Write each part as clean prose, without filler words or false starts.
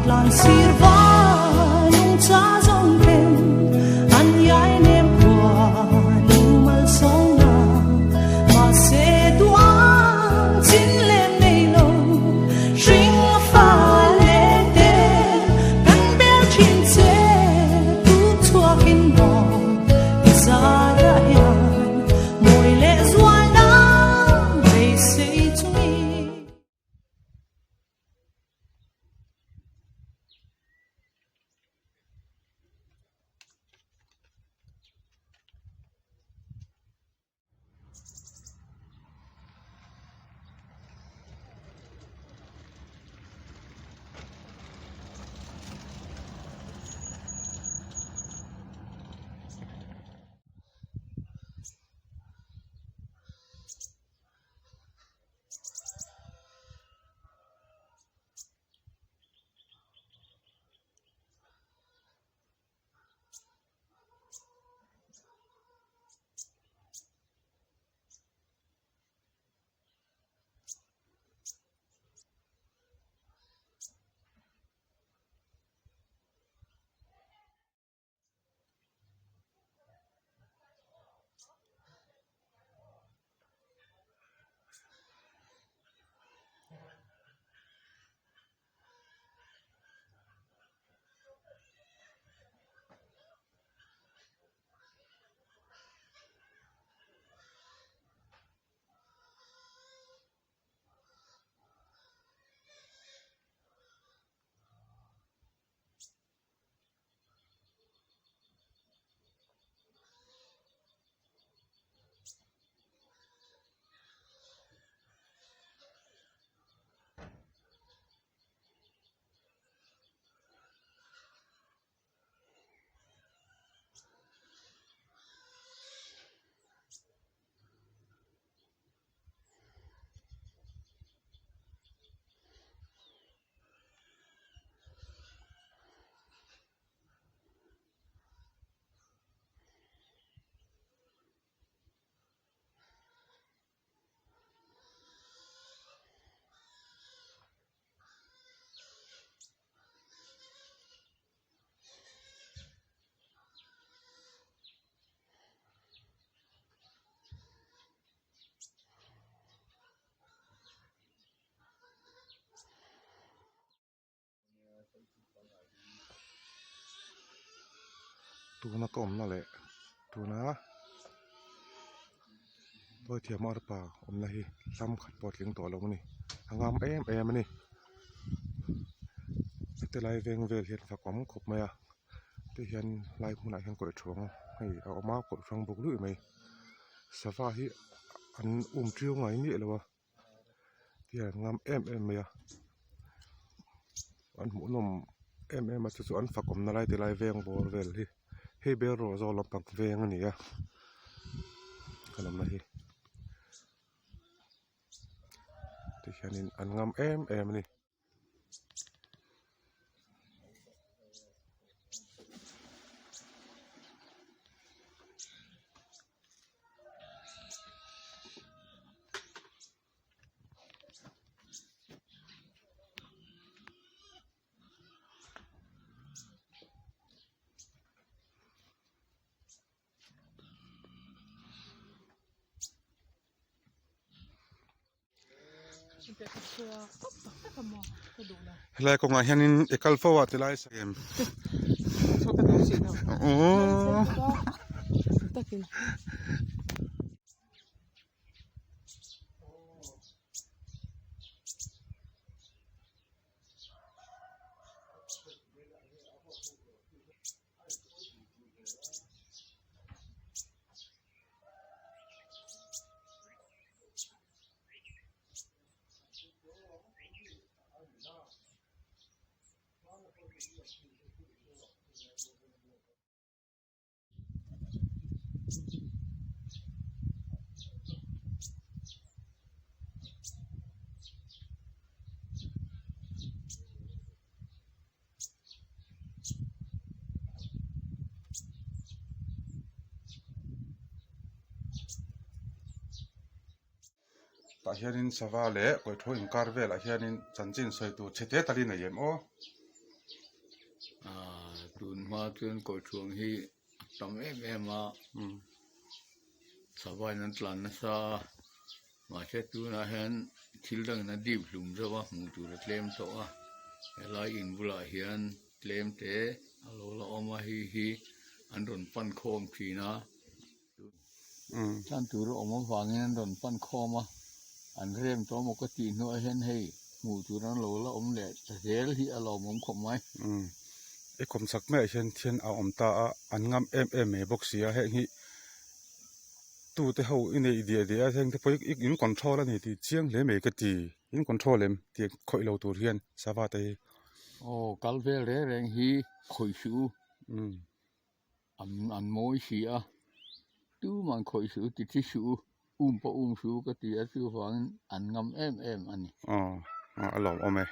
tlan sir va nungcha zawng ten an iai nem khua nu malsawmna mahse duang chin lem nei lo hring fa leh te kan bel thin che tuk chhuakin maw i zarah hian mawi leh zual nan beisei chungin. Tuna ka awmna leh tuna dawithiam arpa awmna hi hlam khat pawh a tling tawh lo a ni a ngam em em a ni heti lai veng vel hian fak awm khawp mai a tihian lai hmunah hian kawih thuang hei a awm a kawih hrang buk luih mai sava hi an um tiu ngai miah lo a. Hian an ngam em em mai a an hmuhnawm em em a chu chu an fak awmna lai ti lai veng bawr vel hi hei bel rawh zawk lampang veng a ni a kan awmna hi tihianin an ngam em em a ni. Helai kawngah hianin i kal fo a tilai em aww. Tah hianin sava leh kawitho inkar velah hianin chanchin sawi tur chhe te tal i nei em aw. Aaa tun hma chuan kawrchhuang hi a tam em em a sava in an tlan nasa a mahse tunah hian thil dangin a dip hlum zauh a hmuh tur a tlem tawh a helai in bulah hian tlem te a lo la awm a hei hi an rawn pan khawm thin a. Chhan tur a awm avangin an rawn pan khawm a, an rem tawh maw ka tih hnuah hian hei hmuh tur an lo la awm leh ta zel hi a lawmawm khawp mai. Umm i kawm chak maiah hian thian a awm ta a, an ngam em em mai bawk si a, heng hi tute ho i neih diah diah a heng te pawh i in control a ni tih chiang hle mai ka ti, in control em tih khawih lo tur hian sava te hi. Aw kal vel reng reng hi khawih suh u. Umm. An mawi si a, tuman khawih suh u ti thi suh u, um pawh um suh u ka ti a chuvangin an ngam em em a ni. Aw a lawmawm e.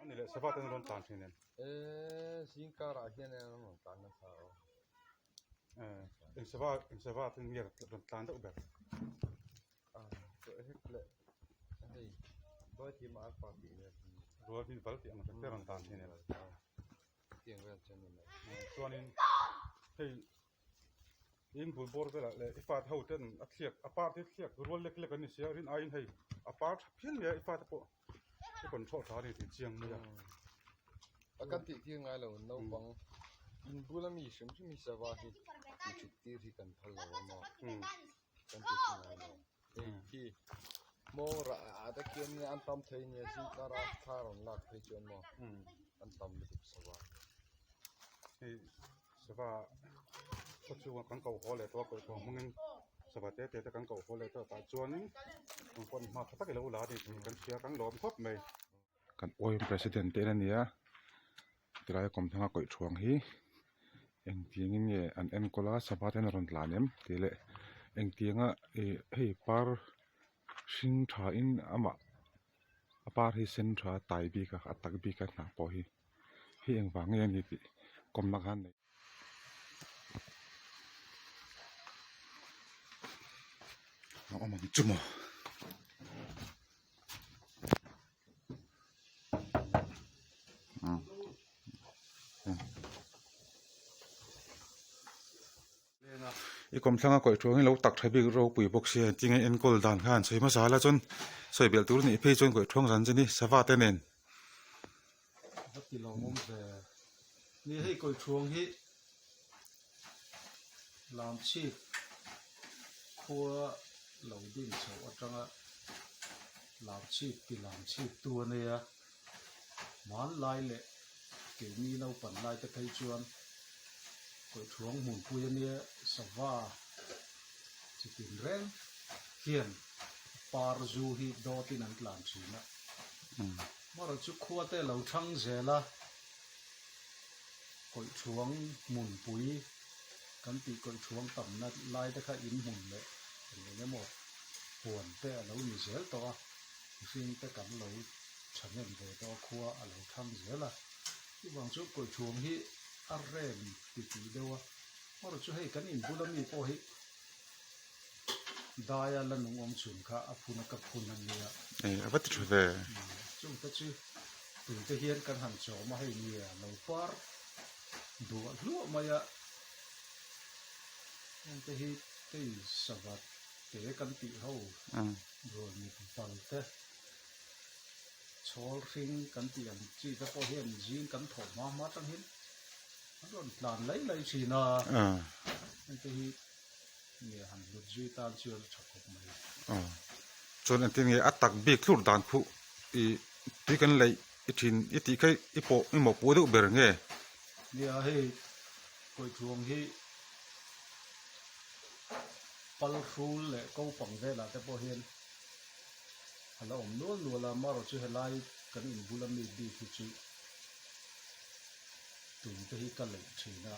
Ani leh sava ten rawn tlan thin em? Eee zing karah hian an rawn tlan nasa aw. Eee eng sava eng sava ten nge rawn tlan deuh ber? Ah tawh hek leh hei rual hi mah pa tih vel hi. Rual hi val tih ang te rawn tlan thin em? Tiang vel chu a ni mai. Chuanin hei In bul bawr velah leh i fate ho ten a thliak a par te thliak rual lek lek an ni sia rin aiin hei a par tha phian mai a i fate pawh i control tha a ni tih chiang mai a. A kan tih tir ngai lo naupang in bula mi hrim hrim hi sava hi tih thut tir hi kan phal lo a maw kan tih tir ngai lo hei khi hmawng rah ah te khian an tam thei nia zingkar a thla rawn lak phei chuan maw an tam lutuk sava. Hei sava khaw chhunga kan ko haw leh tawh a kawih thuang hmangin sava te te te kan ko haw leh tawh tah chuanin eng pawh hma tha tak i lo la a ni tih kan hria kan lawm khawp mai. Kan oil president te en a ni a tilai a kawm thanga kawih thuang hi engtiangin nge an enkawl a sava ten a rawn tlan em tih leh engtianga ih hei par hring tha in amah a par hi sen tha a tai bik a a tak bik a hnah pawh hi. Hei engvang nge a ni tih kawmna khan nei. A awm ang chu maw. I kawmthlanga kawih thu angin lo tak tha bik ropui bawk sia engtin nge enkawl dan kha han sawi hmasa la chuan sawi belh tur nih phei chuan kawih thuang zan chu ni sava te nen. Va ti lawmawm ve. Ni hei kawih thuang hi Lamchhip khua lo din chhoh atanga Lamchhip ti Lamchhip tu a nei a, hmanlai leh keini naupan lai te phei chuan Kawihṭhuang hmunpui a nia sava chi tin reng hian par zu hi dawtin an tlan thin a. Amaherawh chu khua te lo thang zel a, Kawihṭhuang hmunpui kan tih Kawihṭhuang tamna lai te kha in hmun leh eng eng emaw huan te a lo ni zel tawh a, mihring te kan lo thahnem ve tawh a, khua a lo thang zel a. Chuvang chu Kawihṭhuang hi a rem ti tih deuh a, amaherawh chu hei kan inbul ami pawh hi daia la nung awm chhun kha a phun a ka phun a nia. Ei a va ti tha ve. Chung te chu tui te hian kan han chawm a hei nia lo par duah hluah mai a, heng te hi. Hei sava te kan tih ho rual mit bal te chhawl hring kan tih ang chi te pawh hian zing kan thawh hma hma atang hian an rawn tlan lai lai thin a, heng te hi nge han hlut zui tan chuan a tha khawp mai. Chuan engtin nge a tak bik thlur dan khuh i tui kan leih i thin i tih kha i pawh i mawhpuh deuh ber nge? Nia hei kawithuang hi pal hrul leh ko pang velah te pawh hian a la awm nual nual a, amaherawh chu helai kan in bula mi bik hi chu tui te hi ka leih thin a,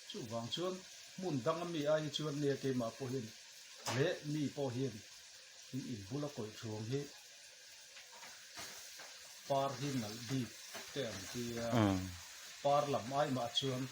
chuvang chuan hmun danga mi ai hi chuan nia keimah pawh hian leh mi pawh hian in in bula kawih thuang hi par hi nalh bik te an ti a, par lam ai mah chuan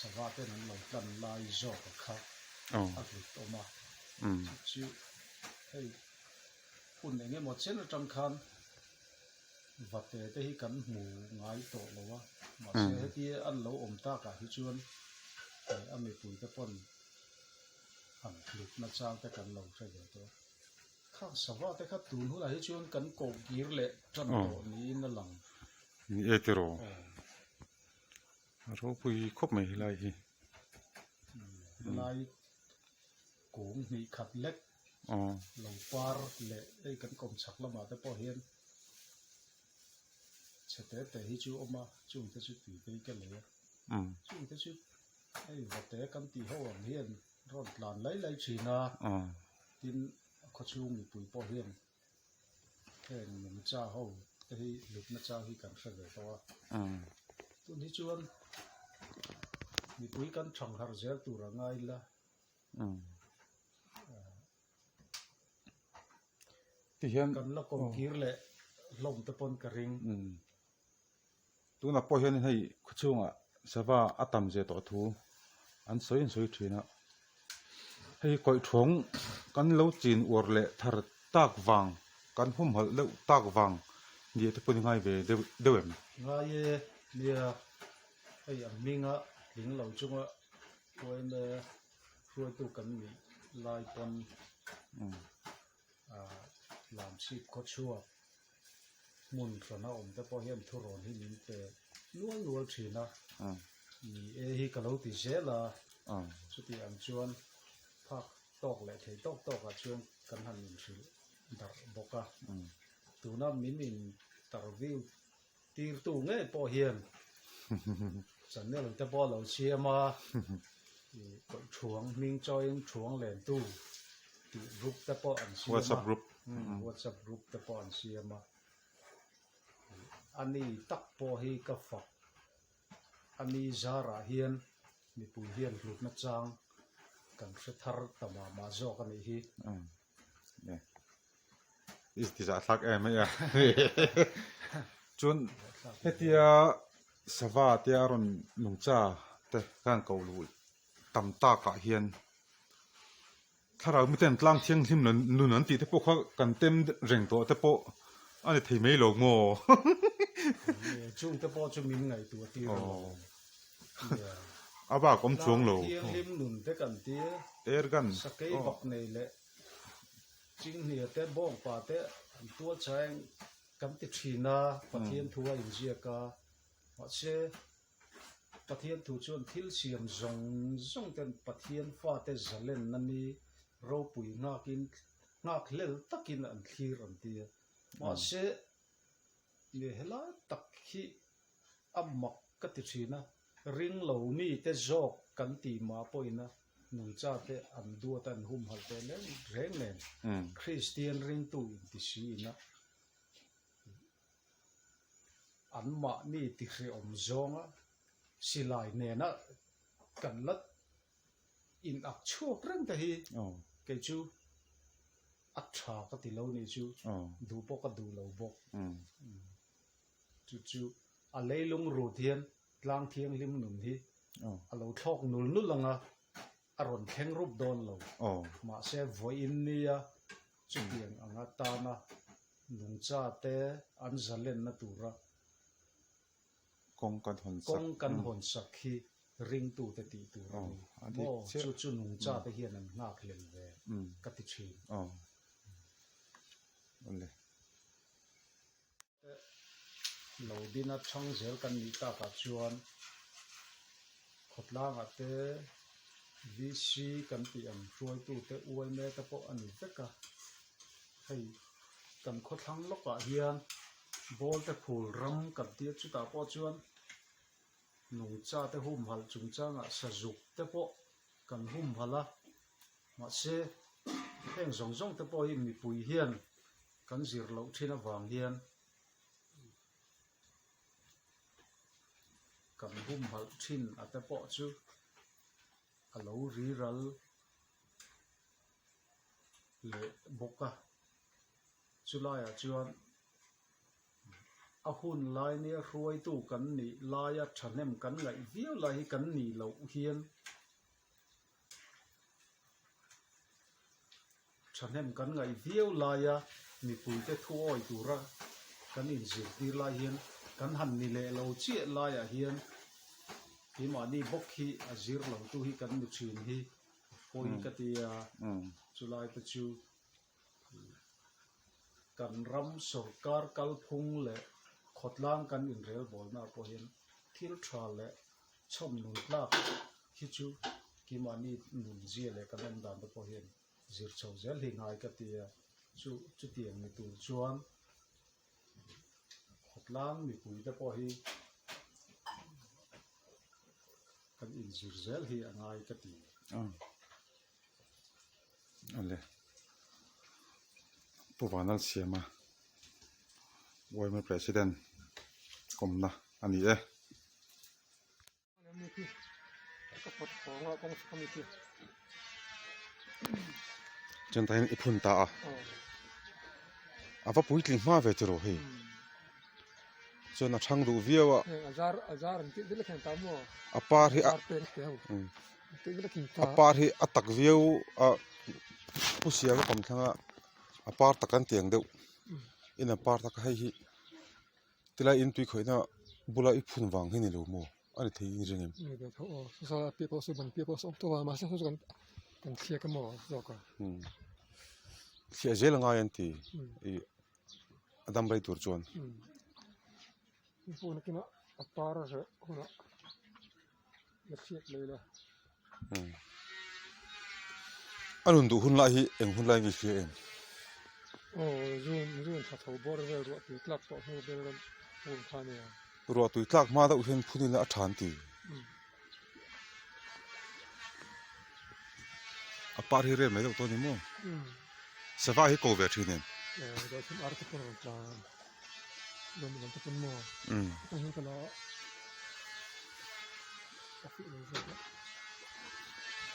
sava ten an lo tlan lai zawk a kha a hlut awm a, chu chu hei hun eng emaw chen atang khan vate te hi kan hmu ngai tawh lo a, mahse hetia an lo awm takah hi chuan a mipui te pawn han hlut na chang te kan lo hre ve tawh a. Khang sava te kha tun hunah hi chuan kan koh kir leh tan tawh niin a lang. Ni e tiraw? A ropui khawp mai helai hi. Helai kung hnih khat lek lo par leh hei kan kawm chhak lamah te pawh hian chhe te te hi chu a awm a, chung te chu tui te hi ka lei a. Chung te chu hei vate kan tih ho ang hian rawn tlan lai lai thin a, tin a khawchhung mipui pawh hian heng nungcha ho te hi hlutna chang hi kan hre ve tawh a, tun hi chuan mipui kan thang harh zel tur a ngai la. Kan la kawmkir leh hlawm te pawn ka ring. Tunah pawh hian hei khawchhungah sava a tam zia tawh thu an sawi an sawi thin a, hei kawihthawng kan lo chin uar leh thar tak vang kan humhalh deuh tak vang nia te pawh ni ngai ve deuh deuh em? Ngai e, nia hei a hminga tling lo chunga hruaina hruaitu kan nih lai pawn lamchhip khawchhuak hmun hrana awm te pawh hian thurawn hi min pe nual nual thin a, ni e hi ka lo ti zel a, chuti ang chuan phak tawk leh thei tawk tawk ah chuan kan han inhrilh darh bawk a, tuna min interview tirtu ngei pawh hian channel te pawh a lo siam a, kawih thuang hming chawiin thuang lentu tih group te pawh an siam a, WhatsApp group WhatsApp group te pawh an siam a, a ni tak pawh hi ka fak a ni zarah hian mipui hian hlutna chang kan hre thar ta mah mah zawk a nih hi. I ti zah thlak em mai a chuan hetia sava te a rawn nungcha te khan ko luh tam takah hian thlarau miten tlang thianghlim nun an tih te pawh kha kan tem reng tawh te pawh a ni thei mai lo maw. Chung te pawh chu min ngaihtuah tir a lo. A bak awm chuang lo. Tlang thianghlim nun te kan tia. Airgun. Sakei bak nei leh Chinghnia te bawngpa te an tual chaing kan ti thin a, Pathian thu a inziak a, mahse Pathian thu chuan thil siam zawng zawng ten Pathian fate zalenna ni ropui nghakin nghak hlel takin an thlir an ti a, mahse nge helai tak hi a mak ka ti thin a, ring lo mite zawk kan ti mah pawhin a nungcha te an duat a an humhalh teh leng reng nen Kristian ringtu inti si ina an mahni ti hrehawm zawnga silai nena kan la in ak chhuak reng te hi kei chu a tha ka ti lo nih chu duh pawh ka duh lo bawk. Chu chu a leilung rut hian tlang thianghlim nun hi a lo thlawk nul nul ang a, a rawn thleng rup dawn lo. Mahse vawiin nia chutiang anga tana nungcha te an zalenna tura kawng kan hawn sak kawng kan hawn sak hi Ringtute tih tur a ni. Maw chu chu nungcha te hian an nghak hlel ve ka ti thin. Lo dina chhang zel kan nih takah chuan khawtlangah te VC kan tih ang hruaitute uaime te pawh a ni vek a. Hei kan khawthlang lawkah hian bawlte phul ram kan tia chutah pawh chuan Nungcha te humhalh chungchangah sazuk te pawh kan humhalh a, mahse heng zawng zawng te pawh hi mipui hian kan zir loh thin avang hian kan humhalh thin a te pawh chu a lo riral leh bawk a, chulaiah chuan. A hun lai nia hruaitu kan nih laia thahnem kan ngaih viau lai hi kan nih loh hian thahnem kan ngaih viau laia mipuite thu awi tura kan inzirtir lai hian kan han ni leh lo chiah laiah hian keimahni bawk hi a zir lo tu hi kan ni thin hi pawi ka ti a, chulai te chu. Kan ram sorkar kalphung leh khawtlang kan inrelbawlna pawh hian thil tha leh chhawm nun tlak hi chu keimahni nunzia leh kan awm dan te pawh hian zir chho zel hi ngai ka ti a, chu chutiang ni tur chuan khawtlang mipui te pawh hi kan inzir zel hi a ngai ka ti. Ale Pu Vanal Siama Women President kawmna a ni e. Chuan tah hian i phun ta a, a va puitling hma ve tiraw hei. Chuan a thang duh viau a. A par hi a a par hi a tak viau a pu siam a kawm thlanga a par tak an tiang deuh in a par tak a hei hi tilai in tui khawihna bula i phun vang hi ni lo maw a ni thei in ring em. Thliah zel a ngai an ti ih a dam rei tur chuan. A nun duh hun lai hi eng hun lai nge hria em? Ruah tui tlak hma deuh hian phun ila a tha an ti. A par hi rel mai deuh tawh a ni maw? Sava hi ko ve thin em?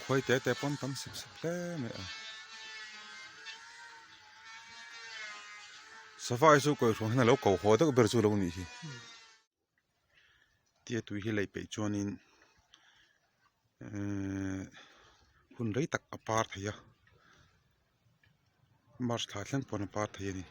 Khuai te te pawn tam sep sep hle mai a. Sava hi chu kawihhruang hian a lo ko haw deuh ber chu lo nih hi. Tia tui hi lei peih chuanin ehh hun rei tak a par thei a march thla thleng pawn a par thei a ni.